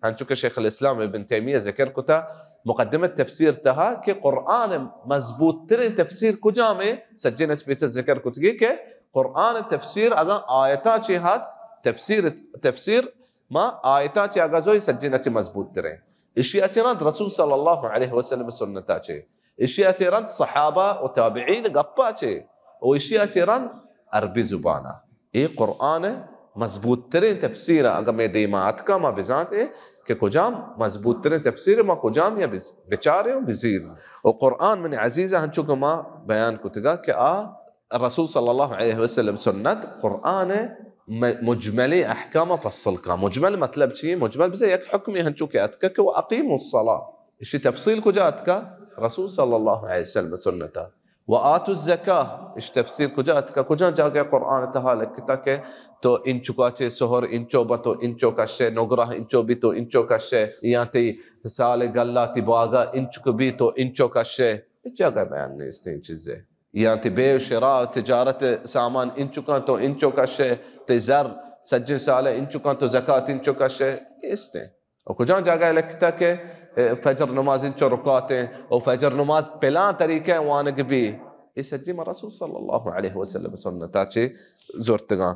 ہنچو کہ شیخ الاسلام ابن تیمیہ ذکر کتا مقدمہ تفسیر تہا کہ قرآن مضبوط ترین تفسیر کجام ہے؟ سجن اچ پیچھے ذکر کتگی کہ قرآن تفسیر اگاں آیتا چے ہات، تفسیر، تفسیر ما آیتا چے اگاں زوئی سجن اچ مضبوط ترین۔ اشی اچ رند رسول صلی اللہ علیہ وسلم سنتا چے، اشی اچ رند صحابہ و تابعین گپا چے، و اشی اچ رند عربی زبانا۔ اے قرآن مضبوط ترین تفسیر اگاں میں دیما اتکا ما بزانت اے کہ کجام مضبوط ترین تفسیر ما کجام یا بز-، بچارے و بزیر۔ و قرآن من عزیز ہنچو کہ ما بیان کتگا کہ آ رسول صلی اللہ علیہ وسلم سنت قرآن م-، مجمل احکام فصل کا۔ مجمل مطلب چی؟ مجمل بزے یک حکمی ہنچو کہ اتکا کہ و اقیم الصلاة۔ اشی تفصیل کجا اتکا؟ رسول صلی اللہ علیہ وسلم سنتا۔ و آتوا الزکاة، اش تفسیر کجا اتکا؟ کجا جاگہ قرآن تہا لکھتا کہ تو انچکا چے سہر انچو بہ تو انچو کشے، نگرہ انچو بی تو انچو کشے، یا تی سال گلا تی باغا انچک بی تو انچو کشے؟ ہچ جاگہ بیان نیست این چیزے۔ یا تی بے و شراء و تجارت سامان انچکاں تو انچو کشے، تی زر سجن سال انچکاں تو زکات انچو کشے؟ نیست۔ و کجام جاگہ لکھتا کہ، اے، فجر نماز انچو رکعتیں و فجر نماز پلان طریقہ وانگ بی؟ اے سجی ما رسول صلی اللہ علیہ وسلم سنتا چے زرتگاں۔